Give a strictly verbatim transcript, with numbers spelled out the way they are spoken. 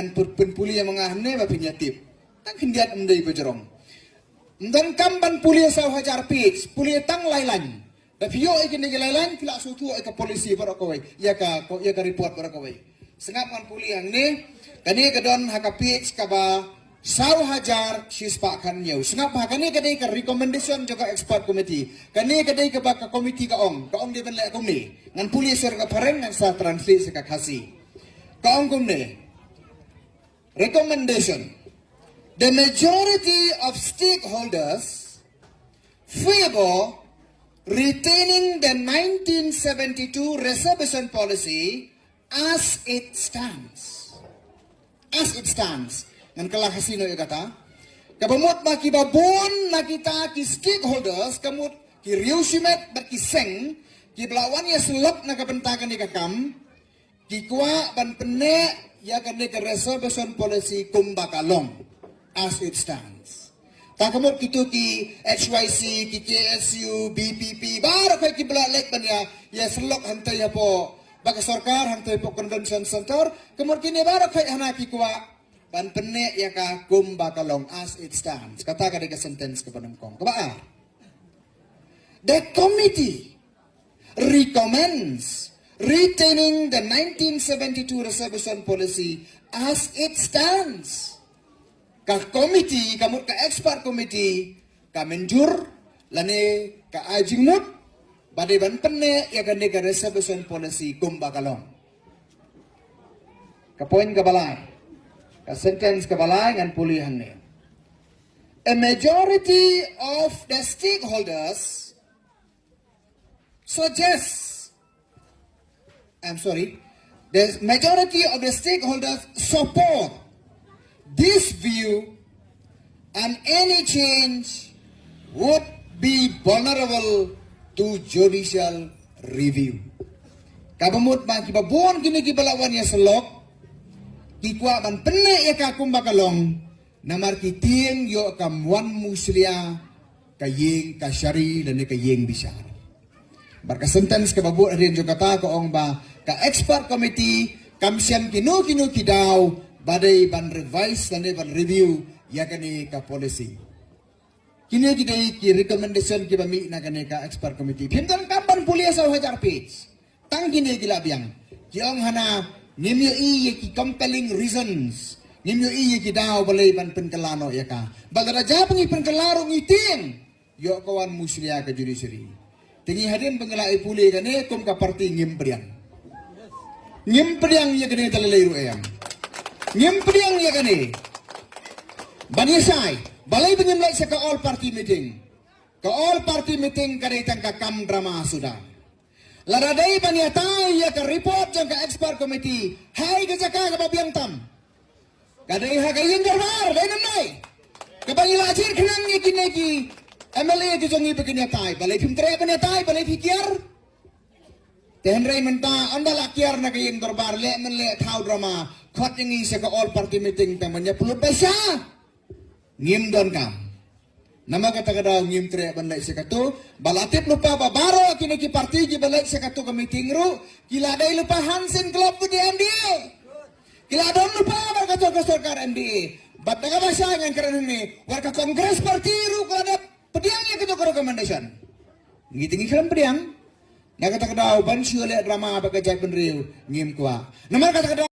Ngan pynpule ïa ma nga hangne ba phin ïa tip. Tang khyndiat ym dei ba jrong. Ym donkam ban pule saw hajar page, pule tang lai lain. Da phi ïoh ïa kine ki lai lain, phi lah sngewthuh ïa ka policy baroh kawei, ïa ka, ïa ka report baroh kawei. Sngap ngan pule hangne, kane ka don ha ka page kaba saw hajar shispah khathynñiew. Sngap ha kane ka dei ka recommendation jong ka expert committee. Kane ka dei kaba ka committee ka ong, ka ong dei ban leh kumne. Ngan pule sha ka phareng, ngan sa translate sha ka Khasi. Ka ong kumne. Recommendation. The majority of stakeholders favor retaining the nineteen seventy-two reservation policy as it stands. As it stands. Ngan kylla Khasi noh ïa kata. Kaba mut ba kiba bun na kita ki stakeholders, ka mut ki riewshimet bad ki seng, kiba la wan ïasyllok na ka bynta kane ka kam, ki kwah ban pynneh ïa kane ka reservation policy kumba ka long, as it stands. Ta ka mut kito ki H Y C, ki K S U, B P P, baroh khoit kiba la leit ban ïa, ïasyllok hangtei hapoh, ba ka sorkar hangtei hapoh Convention Center, ka mut kine baroh khoit hana ki kwah ban pynneh ïa ka kumba ka long, as it stands. Kata ka dei ka sentence kaba nyngkong. Kaba ar. The committee recommends retaining the nineteen seventy-two reservation policy as it stands. Ka committee, ka mut ka expert committee, ka mynjur, lane ka ai jingmut ba dei ban pynneh ïa kane ka reservation policy kumba ka long. Ka point kaba lai, ka sentence kaba lai ngan pule hangne. A majority of the stakeholders suggests, I'm sorry, the majority of the stakeholders support this view, and any change would be vulnerable to judicial review. Kaba mut ba kiba bun kine kiba la wan ïasyllok, ki kwah ban pynneh ïa ka kumba ka long, namar ki tieng ïoh kam wan mushlia ka ïing kashari lane ka ïing bishar. Bad ka sentence kaba bud hadien jong kata ka ong ba ka expert committee kam shem kino kino ki daw ba dei ban revise lane ban review ïa kane ka policy. Kine ki dei ki recommendation kiba mih na kane ka expert committee. Phim donkam ban pule saw hajar page. Tang kine ki la biang. Ki ong hana, ngim ïohi ïa ki compelling reasons. Ngim ïohi ïa ki daw balei ban pynkylla noh ïa ka. Bad lada jia ba ngi pynkylla ruh ngi tieng, ïoh ka wan mushlia ka judiciary. Te ngi hadien ba ngi la ïa pule kane kum ka party ngim pdiang. Ngim pdiang ïa kane, te lei lei ruh em. Ngim pdiang ïa kane. Ban ïa shai, balei ba ngim leit sha ka all party meeting. Ka all party meeting ka dei tang ka kam drama suda. Lada dei ban ïatai ïa ka report jong ka expert committee, ha ka jaka kaba biang tam. Ka dei ha ka ïing dorbar, dei ne ym dei? Kaba ngi la jied khnang ïa kine ki M L A ki jong ngi ba kin ïatai, balei phim treh ban ïatai, balei phi kiar? Te hynrei mynta ynda la kiar na ka ïing dorbar, leh men leh thaw drama, khot ïa ngi sha ka all party meeting tang ban ïa pynlut pisa. Ngim donkam. Namar kata ka daw ngim treh ban leit sha kato, ba la tip lypa ba baroh kine ki party kiba leit sha kato ka meeting ruh, ki la dei lypa Hanshin Club bad M D A. Ki la don lypa bad kato ka sorkar M D A. Bad da kaba shai ngan kren hangne, wat ka Congress party ruh ka la dep pdiang ïa kato ka recommendation. Ngi te ngi khlem pdiang. Na kata ka daw ban shu leh drama bad ka jaitbynriew ngim kwah. Namar kata ka daw